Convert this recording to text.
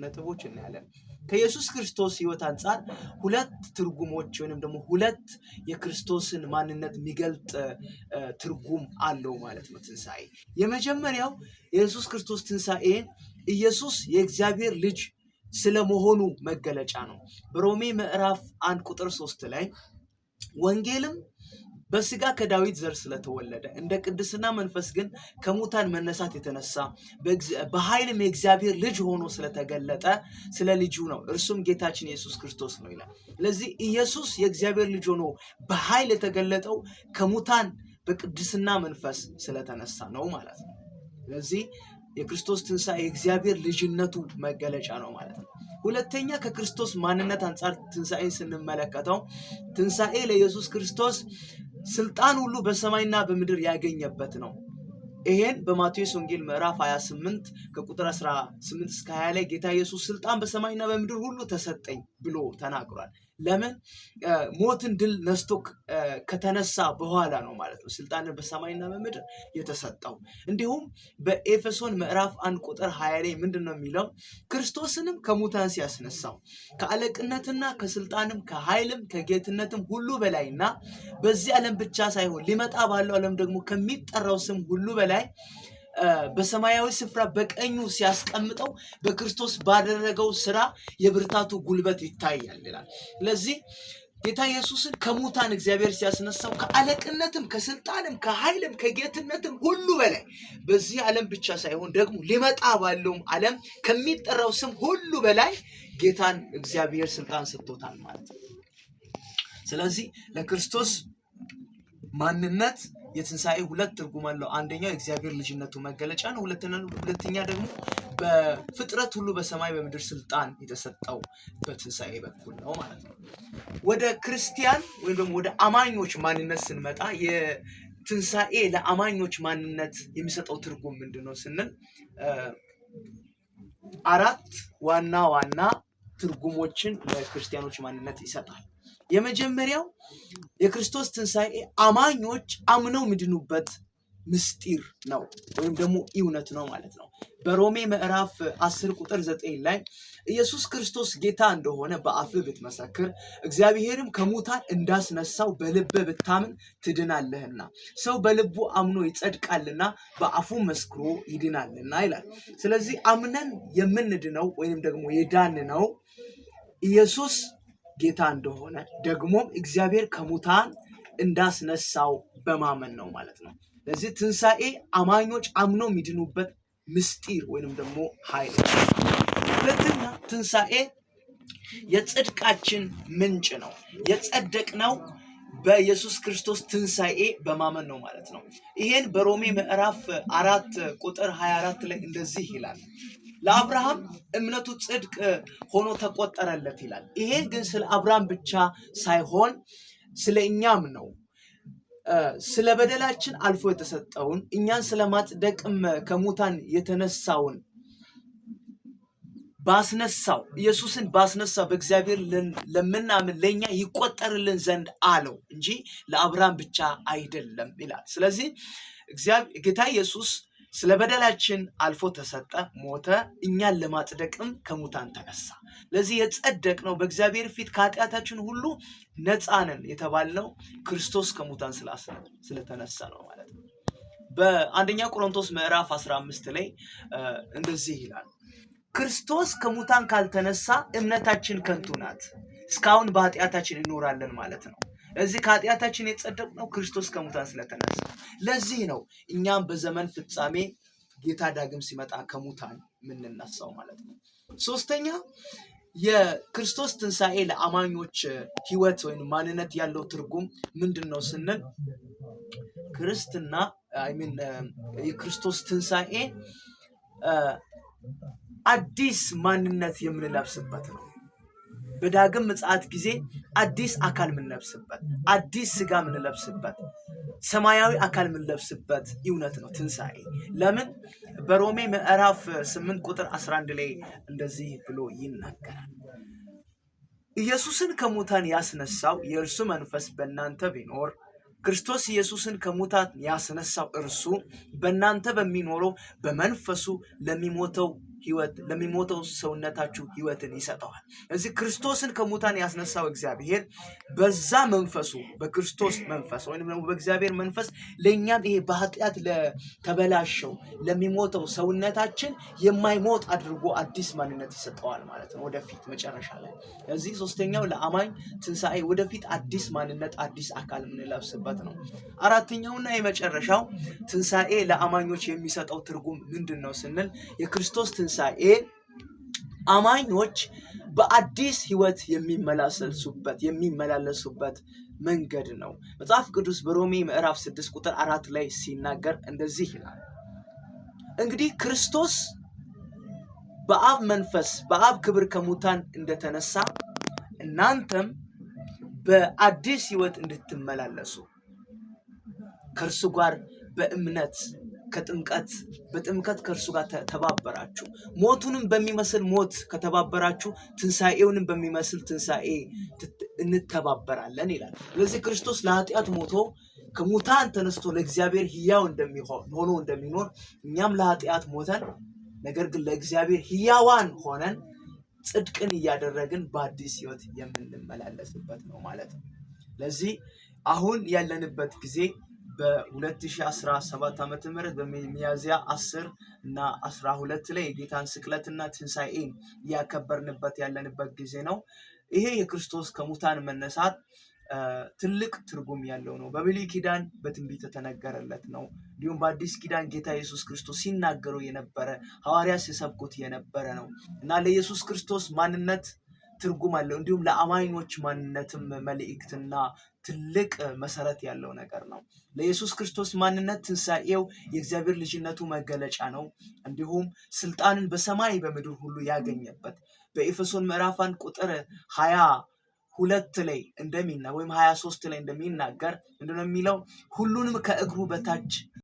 ነጥቦች እናያለን። ከኢየሱስ ክርስቶስ ሕይወት አንጻር ሁለት ትርጉሞች ወይንም ደግሞ ሁለት የክርስቶስን ማንነት የሚገልጥ ትርጉም አለው ማለት ነው ትንሣኤ። የመጀመሪያው የኢየሱስ ክርስቶስ ትንሣኤ ኢየሱስ የእግዚአብሔር ልጅ ስለመሆኑ መገለጫ ነው። በሮሜ ምዕራፍ 1 ቁጥር 3 ላይ ወንጌልም በስጋ ከዳዊት ዘር ስለተወለደ፣ እንደ ቅድስና መንፈስ ግን ከሙታን መነሳት የተነሳ በኃይልም የእግዚአብሔር ልጅ ሆኖ ስለተገለጠ ስለ ልጁ ነው፣ እርሱም ጌታችን ኢየሱስ ክርስቶስ ነው ይላል። ስለዚህ ኢየሱስ የእግዚአብሔር ልጅ ሆኖ በኃይል የተገለጠው ከሙታን በቅድስና መንፈስ ስለተነሳ ነው ማለት ነው። ስለዚህ የክርስቶስ ትንሣኤ የእግዚአብሔር ልጅነቱ መገለጫ ነው ማለት ነው። ሁለተኛ፣ ከክርስቶስ ማንነት አንጻር ትንሣኤን ስንመለከተው ትንሣኤ ለኢየሱስ ክርስቶስ ስልጣን ሁሉ በሰማይና በምድር ያገኘበት ነው። ይሄን በማቴዎስ ወንጌል ምዕራፍ 28 ከቁጥር 18 እስከ 20 ላይ ጌታ ኢየሱስ ስልጣን በሰማይና በምድር ሁሉ ተሰጠኝ ብሎ ተናግሯል። ለምን? ሞትን ድል ነስቶ ከተነሳ በኋላ ነው ማለት ነው ስልጣንን በሰማይና በምድር የተሰጠው። እንዲሁም በኤፌሶን ምዕራፍ 1 ቁጥር 20 ላይ ምንድን ነው የሚለው? ክርስቶስንም ከሙታን ሲያስነሳው ከአለቅነትና ከስልጣንም ከኃይልም ከጌትነትም ሁሉ በላይና በዚህ ዓለም ብቻ ሳይሆን ሊመጣ ባለው ዓለም ደግሞ ከሚጠራው ስም ሁሉ በላይ በሰማያዊ ስፍራ በቀኙ ሲያስቀምጠው በክርስቶስ ባደረገው ስራ የብርታቱ ጉልበት ይታያል ይላል። ስለዚህ ጌታ ኢየሱስን ከሙታን እግዚአብሔር ሲያስነሳው ከአለቅነትም ከስልጣንም ከኃይልም ከጌትነትም ሁሉ በላይ፣ በዚህ ዓለም ብቻ ሳይሆን ደግሞ ሊመጣ ባለውም ዓለም ከሚጠራው ስም ሁሉ በላይ ጌታን እግዚአብሔር ስልጣን ሰጥቶታል ማለት ነው። ስለዚህ ለክርስቶስ ማንነት የትንሣኤ ሁለት ትርጉም አለው። አንደኛው የእግዚአብሔር ልጅነቱ መገለጫ ነው። ሁለተኛ ደግሞ በፍጥረት ሁሉ በሰማይ በምድር ስልጣን የተሰጠው በትንሣኤ በኩል ነው ማለት ነው። ወደ ክርስቲያን ወይም ደግሞ ወደ አማኞች ማንነት ስንመጣ የትንሣኤ ለአማኞች ማንነት የሚሰጠው ትርጉም ምንድን ነው ስንል አራት ዋና ዋና ትርጉሞችን ለክርስቲያኖች ማንነት ይሰጣል። የመጀመሪያው የክርስቶስ ትንሣኤ አማኞች አምነው የሚድኑበት ምስጢር ነው ወይም ደግሞ እውነት ነው ማለት ነው። በሮሜ ምዕራፍ 10 ቁጥር 9 ላይ ኢየሱስ ክርስቶስ ጌታ እንደሆነ በአፍህ ብትመሰክር፣ እግዚአብሔርም ከሙታን እንዳስነሳው በልብህ ብታምን ትድናለህና፣ ሰው በልቡ አምኖ ይጸድቃልና በአፉ መስክሮ ይድናልና ይላል። ስለዚህ አምነን የምንድነው ወይም ደግሞ የዳንነው ኢየሱስ ጌታ እንደሆነ ደግሞም እግዚአብሔር ከሙታን እንዳስነሳው በማመን ነው ማለት ነው። ለዚህ ትንሣኤ አማኞች አምነው የሚድኑበት ምስጢር ወይንም ደግሞ ኃይል ነው። ሁለተኛ፣ ትንሣኤ የጽድቃችን ምንጭ ነው። የጸደቅነው በኢየሱስ ክርስቶስ ትንሣኤ በማመን ነው ማለት ነው። ይሄን በሮሜ ምዕራፍ 4 ቁጥር 24 ላይ እንደዚህ ይላል፣ ለአብርሃም እምነቱ ጽድቅ ሆኖ ተቆጠረለት ይላል። ይሄ ግን ስለ አብርሃም ብቻ ሳይሆን ስለ እኛም ነው። ስለ በደላችን አልፎ የተሰጠውን፣ እኛን ስለ ማጽደቅም ከሙታን የተነሳውን ባስነሳው፣ ኢየሱስን ባስነሳው በእግዚአብሔር ለምናምን ለእኛ ይቆጠርልን ዘንድ አለው እንጂ ለአብርሃም ብቻ አይደለም ይላል። ስለዚህ ጌታ ኢየሱስ ስለ በደላችን አልፎ ተሰጠ፣ ሞተ፣ እኛን ለማጽደቅም ከሙታን ተነሳ። ለዚህ የጸደቅነው፣ በእግዚአብሔር ፊት ከኃጢአታችን ሁሉ ነፃ ነን የተባልነው ክርስቶስ ከሙታን ስለተነሳ ነው ማለት ነው። በአንደኛ ቆሮንቶስ ምዕራፍ 15 ላይ እንደዚህ ይላል፣ ክርስቶስ ከሙታን ካልተነሳ እምነታችን ከንቱ ናት፣ እስካሁን በኃጢአታችን እንኖራለን ማለት ነው። ለዚህ ከኃጢአታችን የጸደቅነው ክርስቶስ ከሙታን ስለተነሳ። ለዚህ ነው እኛም በዘመን ፍጻሜ ጌታ ዳግም ሲመጣ ከሙታን የምንነሳው ማለት ነው። ሶስተኛ፣ የክርስቶስ ትንሣኤ ለአማኞች ሕይወት ወይም ማንነት ያለው ትርጉም ምንድን ነው ስንል ክርስትና፣ I mean የክርስቶስ ትንሣኤ አዲስ ማንነት የምንለብስበት ነው። በዳግም ምጽአት ጊዜ አዲስ አካል የምንለብስበት፣ አዲስ ስጋ የምንለብስበት፣ ሰማያዊ አካል የምንለብስበት እውነት ነው ትንሣኤ። ለምን? በሮሜ ምዕራፍ 8 ቁጥር 11 ላይ እንደዚህ ብሎ ይናገራል። ኢየሱስን ከሙታን ያስነሳው የእርሱ መንፈስ በእናንተ ቢኖር፣ ክርስቶስ ኢየሱስን ከሙታን ያስነሳው እርሱ በእናንተ በሚኖረው በመንፈሱ ለሚሞተው ህይወት ለሚሞተው ሰውነታችሁ ህይወትን ይሰጠዋል። እዚህ ክርስቶስን ከሙታን ያስነሳው እግዚአብሔር በዛ መንፈሱ፣ በክርስቶስ መንፈስ ወይም ደግሞ በእግዚአብሔር መንፈስ ለእኛም ይሄ በኃጢአት ለተበላሸው ለሚሞተው ሰውነታችን የማይሞት አድርጎ አዲስ ማንነት ይሰጠዋል ማለት ነው ወደፊት መጨረሻ ላይ። እዚህ ሶስተኛው ለአማኝ ትንሣኤ ወደፊት አዲስ ማንነት፣ አዲስ አካል የምንለብስበት ነው። አራተኛውና የመጨረሻው ትንሣኤ ለአማኞች የሚሰጠው ትርጉም ምንድን ነው ስንል የክርስቶስ ትንሣኤ አማኞች በአዲስ ህይወት የሚመላለሱበት መንገድ ነው። መጽሐፍ ቅዱስ በሮሜ ምዕራፍ 6 ቁጥር 4 ላይ ሲናገር እንደዚህ ይላል። እንግዲህ ክርስቶስ በአብ መንፈስ በአብ ክብር ከሙታን እንደተነሳ እናንተም በአዲስ ህይወት እንድትመላለሱ ከእርሱ ጋር በእምነት ከጥምቀት በጥምቀት ከእርሱ ጋር ተባበራችሁ። ሞቱንም በሚመስል ሞት ከተባበራችሁ ትንሣኤውንም በሚመስል ትንሣኤ እንተባበራለን ይላል። ስለዚህ ክርስቶስ ለኃጢአት ሞቶ ከሙታን ተነስቶ ለእግዚአብሔር ሕያው ሆኖ እንደሚኖር እኛም ለኃጢአት ሞተን ነገር ግን ለእግዚአብሔር ሕያዋን ሆነን ጽድቅን እያደረግን በአዲስ ሕይወት የምንመላለስበት ነው ማለት ነው። ለዚህ አሁን ያለንበት ጊዜ በ2017 ዓመተ ምህረት በሚያዝያ 10 እና 12 ላይ የጌታን ስቅለትና ትንሣኤን እያከበርንበት ያለንበት ጊዜ ነው። ይሄ የክርስቶስ ከሙታን መነሳት ትልቅ ትርጉም ያለው ነው። በብሉይ ኪዳን በትንቢት የተነገረለት ነው። እንዲሁም በአዲስ ኪዳን ጌታ ኢየሱስ ክርስቶስ ሲናገረው የነበረ፣ ሐዋርያት ሲሰብኩት የነበረ ነው እና ለኢየሱስ ክርስቶስ ማንነት ትርጉም አለው። እንዲሁም ለአማኞች ማንነትም መልእክትና ትልቅ መሰረት ያለው ነገር ነው። ለኢየሱስ ክርስቶስ ማንነት ትንሣኤው የእግዚአብሔር ልጅነቱ መገለጫ ነው። እንዲሁም ስልጣንን በሰማይ በምድር ሁሉ ያገኘበት በኤፌሶን ምዕራፍ 1 ቁጥር 22 ላይ ወይም 23 ላይ እንደሚናገር ምንድነው የሚለው? ሁሉንም ከእግሩ በታች